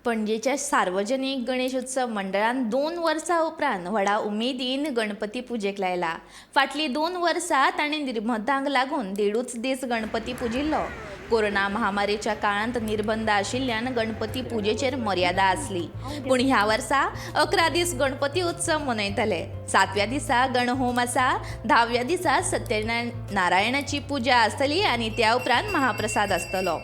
पणजेच्या सार्वजनीक गणेश उत्सव मंडळान 2 वर्सां उपरांत व्हडा उमेदीन गणपती पुजेक लायला. फाटलीं 2 वर्सां तांणी निर्बंधांक लागून 1.5 दीस गणपती पुजिल्लो. कोरोना महामारीच्या काळांत निर्बंध आशिल्ल्यान गणपती पुजेचेर मर्यादा आसली, पूण ह्या वर्सा 11 दीस गणपती उत्सव मनयतले. 7व्या दिसा गणहोम आसा, 10व्या दिसा सत्यनारायणाची पुजा आसतली आनी त्या उपरांत महाप्रसाद आसतलो.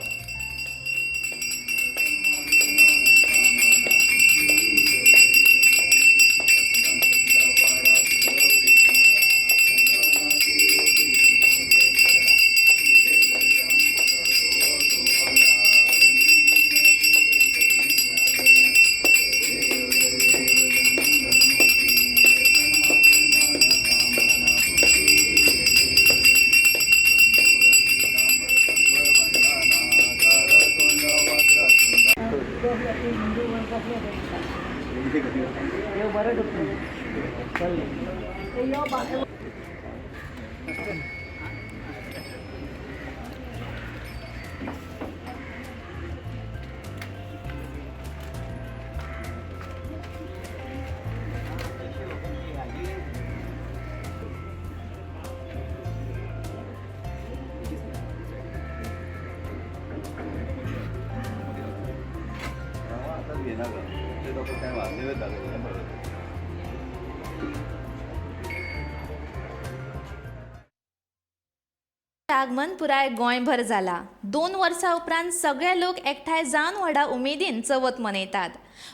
आगमन पुराय गोंयभर जाला. 2 वर्सां उपरांत सगळे लोक एकठांय जावन व्हडा उमेदीन चवथ मनयतात.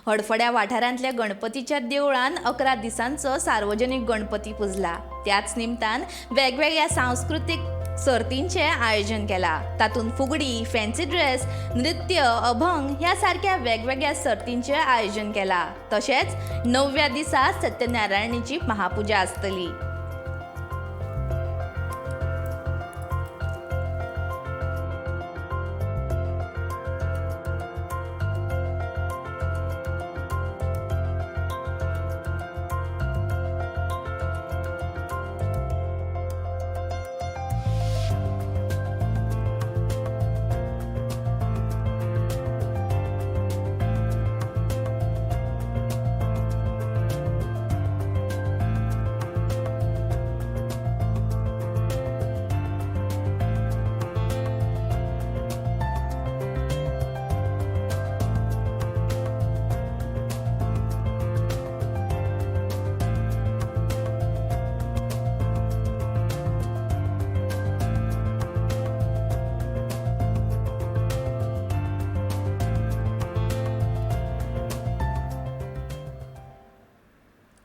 हडफड्या वाठारांतल्या गणपतीच्या देवळान 11 दिसांचो सार्वजनीक गणपती पुजला. त्याच निमतान वेगवेगळ्या सांस्कृतीक सर्तींचें आयोजन केलां. तातूंत फुगडी, फॅन्सी ड्रेस, नृत्य, अभंग ह्या सारक्या वेगवेगळ्या सर्तींचें आयोजन केलां. तशेंच 9व्या दिसा सत्यनारायणाची महापुजा आसतली.